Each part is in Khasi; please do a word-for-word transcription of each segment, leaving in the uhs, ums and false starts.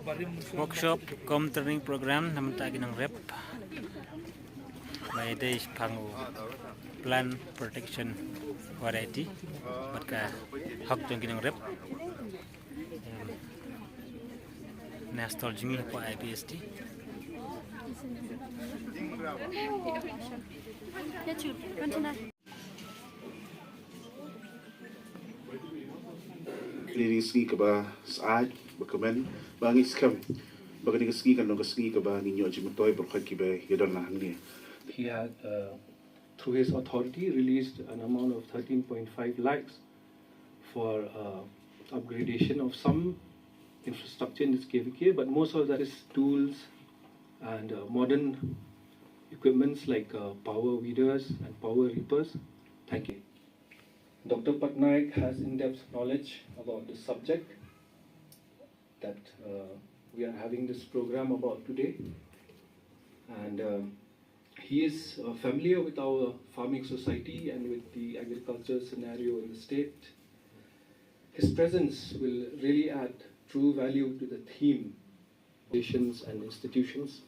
Workshop cum training program na mynta ki nongrep. Ba ïadei shaphang u plant protection variety bad ka hok jong ki nongrep. Em, na stall jong ngi hapoh I P S T. Kane ka sngi kaba syaid, ba kmen, ba ngi skhem ba kane ka sngi kan long ka sngi kaba ngin ïoh jingmyntoi baroh kiba ïadon lang hangne. He had, uh, through his authority, released an amount of thirteen point five lakhs for, uh, upgradation of some infrastructure in this K V K, but most of that is tools and, uh, modern equipments like, uh, power weeders and power reapers. Thank you. Doctor Patnaik has in-depth knowledge about this subject that, uh, we are having this program about today. And, uh, he is, uh, familiar with our farming society and with the agriculture scenario in the state. His presence will really add true value to the theme. Organizations and institutions.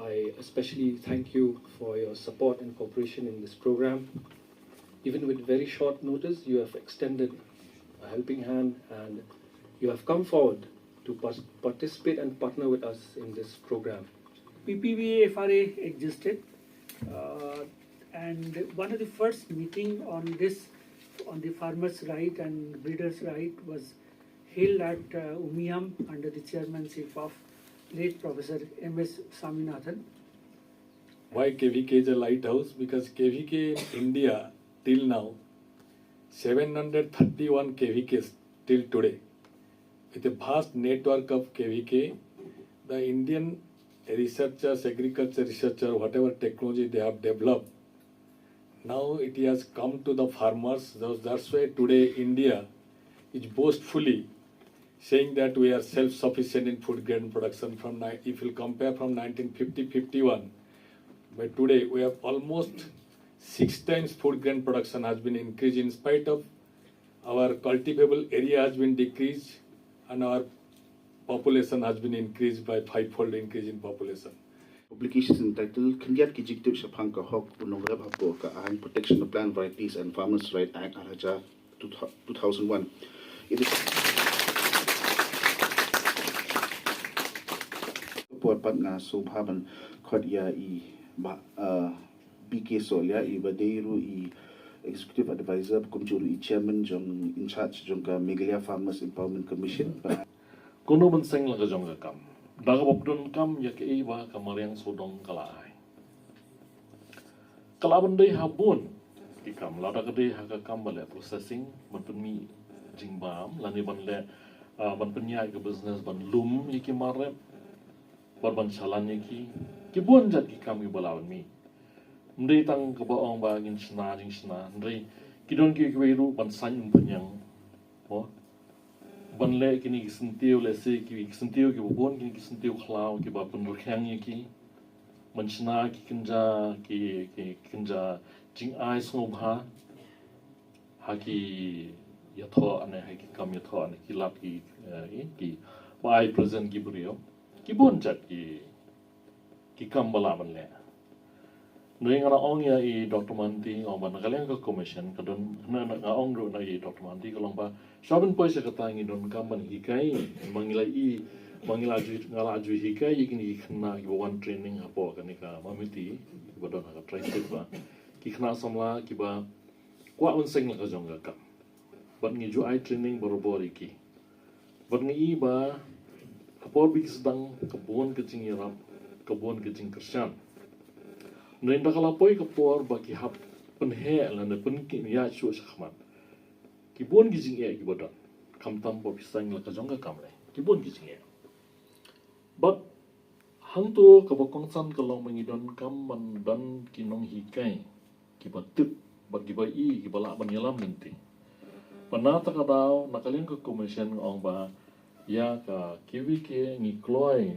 I especially thank you for your support and cooperation in this program. Even with very short notice, you have extended a helping hand and you have come forward to pars- participate and partner with us in this program. P P B F R A existed, uh, and one of the first meeting on this, on the farmers' right and breeders' right, was held at, uh, Umiam under the chairmanship of late Professor M S Swaminathan. Why K V K is a lighthouse? Because K V K in India till now, seven hundred thirty-one K V Ks till today. With a vast network of K V K, the Indian researchers, agriculture researcher, whatever technology they have developed, now it has come to the farmers. Thus, that's why today India is boastfully saying that we are self-sufficient in food grain production. From ni- if you compare from nineteen fifty fifty-one, by today we have almost six times food grain production has been increased in spite of our cultivable area has been decreased and our population has been increased by five-fold increase in population. Publications entitled Khyndiat ki jingtip shaphang ka hok u nongrep hapoh ka aiñ Protection of Plant Varieties and Farmers Right Act ar hajar two thousand one. It is por pat nga sngewbha ban khot ïa i ba, uh, B K Solia, i ba dei ruh i Executive Advisor, kumjuh ruh i Chairman jong in charge jong ka Meghalaya Farmers Empowerment Commission. Kumno ban seng la ka jong ka kam. Da kaba pyndonkam ïa kaei ba ka mariang sawdong ka la ai. Ka la ban dei ha bun ki kam, lada ka dei ha ka kam ba leh processing, ban pynmih jingbam, lane ban leh, ah, ban pynïaid ka business, ban lum ïa ki mar rep, ban ban shalan ïa ki, ki bun jait ki kam kiba la ban mih. Ym dei tang kaba ong ba ngin shna jingshna, hynrei ki don kiwei ruh ban saiñ umphniang. Mo? Ban leh kine ki syntiew, leh se ki syntiew kiba bun, kine ki syntiew khlaw kiba pynrkheng ïa ki. Ban shna ki kynja, ki, ki kynja jingai sngewbha ha ki ïathoh ne ha ki kam ïathoh ne ki lad ki, eh, ki ba ai present ki briew. Ki bun jait ki, ki kam ba lah ban leh. Ngi nga ong ïa i Doctor Mohanty, nga ong ba na ka liang ka commission ka don, nga ong ruh na i Doctor Mohanty ka long ba shuwa ban poi sha kata ngi donkam ban hikai, ma ngi la i, ma ngi la ju, nga la ju hikai ïa kine ki khynnah kiba wan training hapoh kane ka Mamiti, kiba don ha ka Tri-State ba, ki khynnah samla kiba kwah ban seng la ka jong ka kam. Bad ngi ju ai training barabor ïa ki. Bad ngi i ba ka por ba ki sdang ka bun ka jingïarap, ka bun ka jingkyrshan. Ngi da ka la poi ka por ba ki hap pynheh lane pynkhih ïa shuh shakhmat. Ki bun ki jingeh kiba don. Khamtam ba phi seng la ka jong ka kam lei. Ki bun ki jingeh. Bad hangto kaba kongsan ka long ba ngi donkam ban don ki nonghikai kiba tip bad kiba i, kiba lah ban ïalam lynti. Bad na kata ka daw, na ka liang ka commission nga ong ba ïa ka K V K ngi kloi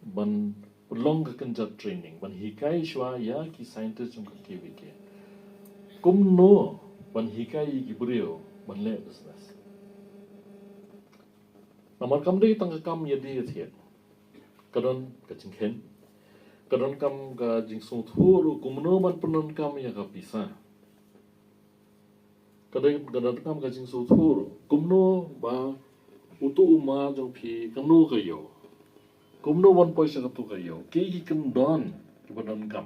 ban pynlong ka kynja training, ban hikai shuwa ïa ki scientist jong ka K V K kumno ban hikai ïa ki briew ban leh business. Namar kam dei tang ka kam ïa die ïa thied. Ka don ka jingkheiñ. Ka donkam ka jingsngewthuh ruh kumno ban pyndonkam ïa ka pisa. Ka dei ka donkam ka jingsngewthuh ruh kumno ba utu u mar jong phi kano ka ïew. Kumno ban poi sha katu ka ïew. Ki ki kyndon kiba donkam.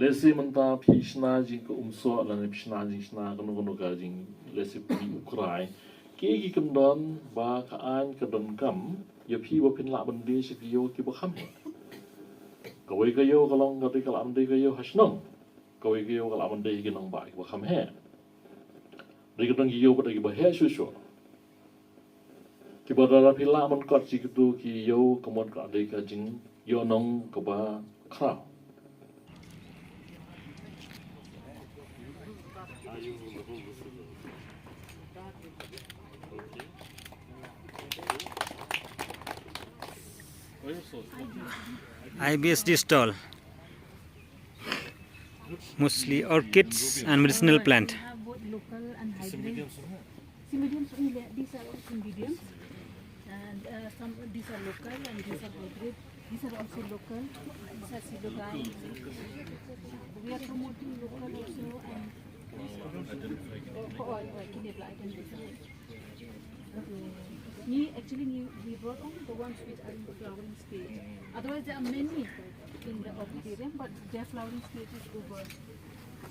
Lehse mynta phi shna jingka umsoh lane phi shna jingshna kano kano ka jing, lehse phi u krai. Ki ki kyndon ba ka aiñ ka donkam ïa phi ba phin lah ban die sha ki ïew kiba kham heh. Kawei ka ïew ka long ka dei ka lah ban die ka ïew ha shnong. Kawei ka ïew ka lah ban die ki nongbah kiba kham heh. Dei ka dang ki ïew ba dei kiba heh shuh shuh. Kiba da phi lah ban kot shi kitu ki ïew ka mut ka dei ka jingïohnong kaba khraw. I B S D stall. Mostly orchids and medicinal plant. Have both local and hybrid. Cymbidiums only, these are all cymbidiums. And uh, some, these are local and these are hybrid. These are also local. These are pseudogynums. We are promoting local also and for all, uh, kine pla identify. Ni, actually, ni, we brought only the ones which are in the flowering stage. Otherwise, there are many in the orchidarium, but their flowering stage is over.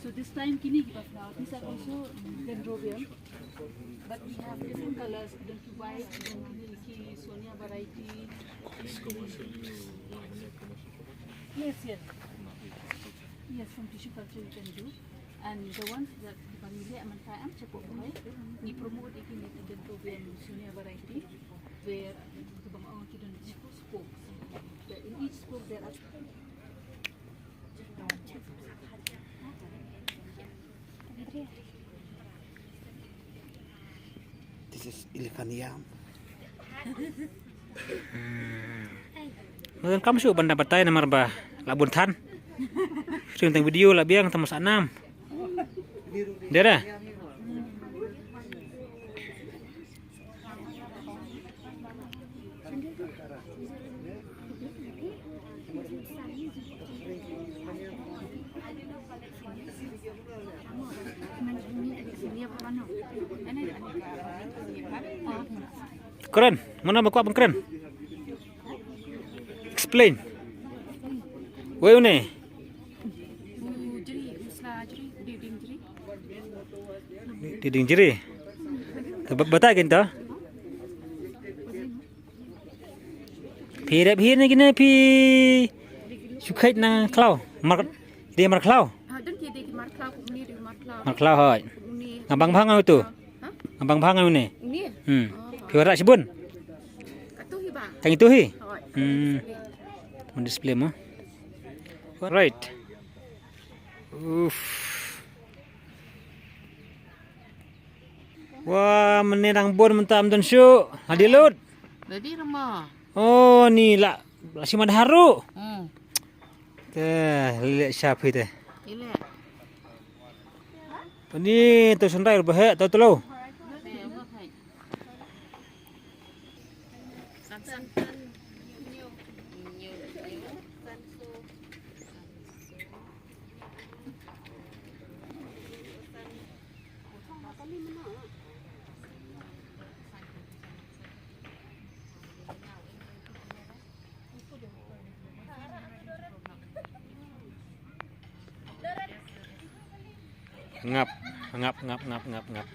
So this time, kini kiba flower. These are also dendrobium, but we have different colors. Then ki white, then ki, ki Sonia variety. Yes, yes. Yes, from tissue culture you can do. And the ones that the family am try am check out, right? Ni promote iki ni the Sonia variety, where the bang ang kita ni spokes. Where in each spoke there are This is elephant yam. Ngan kam shu ban da batai namar ba la bun than. Shu tang video la biang tang masa enam. Dera. Kren, mano ba kwah ban kren? Explain. Wei une. Dinding jri. Te ba-, batai kan ta? Phi rep hi ne kine phi shu khait na khlaw. Mar, de mar khlaw. Ah, don ki de ki mar khlaw, kumne de mar khlaw. Mar khlaw hoi. Kumne. Nga bang bang au tu. Ha? Nga bang bang au ne. Kumne. Hmm. Oh. Phi wara shibun. Katu hi ba. Tang itu hi. Hoi. Hmm. Mun display mo. Right. Uff. Wa, mynne dang bun mynta ym don shuh. La dih lut. La dih rama. Oh, ni la, la shim adhar ruh. Hmm. Te, leh sha phi te. Leh. Ni to sendai ruh bah, to telo. Ngap, ngap, ngap, ngap, ngap.